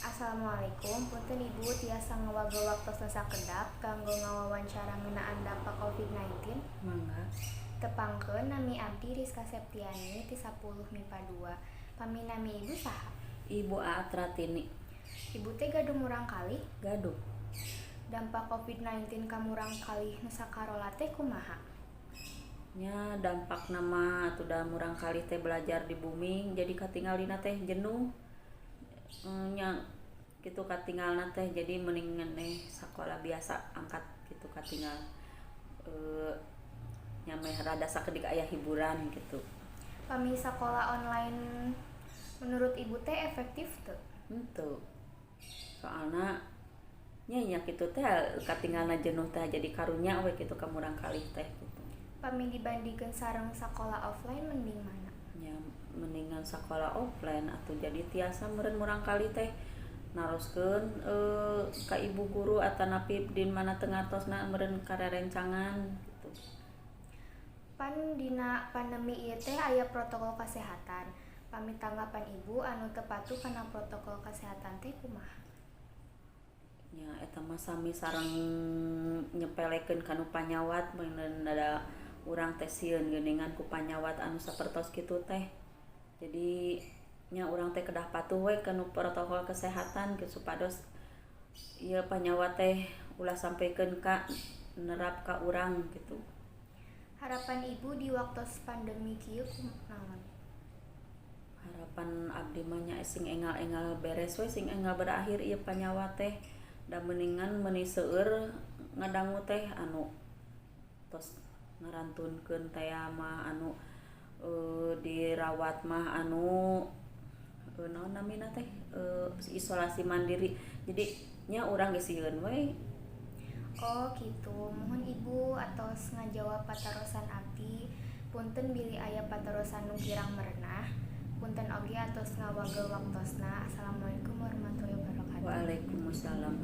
Assalamualaikum, punten Ibu, tiasa ngawagel waktosna sakedap kanggo ngawawancara ngeunaan dampak COVID-19? Mangga. Tepangkeun, nami abdi Rizka Septiani ti 10 MIPA 2. Pami nami Ibu saha? Ibu Aat Ratini. Ibu teh gaduh murangkalih? Gaduh. Dampak COVID-19 ka murangkalih nu sakarola teh kumaha? Nya, dampakna mah atuh da murangkalih teh belajar di bumi, jadi katingalina teh jenuh nya kitu katingalna teh, jadi mendingan eh sakola biasa angkat gitu, katingal nya meh rada sakedik aya hiburan gitu. Pami sakola online menurut Ibu teh efektif teu? Henteu, soalna nya nya kitu teh, katingalna jenuh teh, jadi karunya we kitu ka murangkalih teh gitu. Pami dibandingkeun sareng sakola offline, mending mana? Nya, mendingan sakola offline atuh, jadi tiasa meureun murangkalih teh naroskeun ka ibu guru atanapi di mana teu ngartosna meureun karerencangan gitu. Pan dina pandemi ieu teh aya protokol kesehatan. Pami tanggapan Ibu, anu teu patuh kana protokol kesehatan teh kumaha? Nya, eta mah sami sareng nyepelekeun kanu panyawat meureun, da urang teh sieun geuningan ku panyawat anu sapertos kitu teh, jadi nya urang teh kedah patuh we kanu protokol kesehatan kitu, supados ieu panyawat teh ulah sampikeun ka nerap ka urang gitu. Harapan Ibu di waktos pandemi kieu kunaon? Harapan abdi mah nya sing enggal-enggal beres we, sing enggal berakhir ieu panyawat teh, da meuningan meuni seueur ngadangu teh anu tos ngarantunkeun teh mah, anu dirawat mah, anu naon namina teh, isolasi mandiri, jadi nya urang geus sieun we. Oh gitu, muhun Ibu atos ngajawab patarosan abdi. Punten bilih aya patarosan nu kirang merenah. Punten oge atos ngawagel waktosna. Assalamualaikum warahmatullahi wabarakatuh. Waalaikumsalam.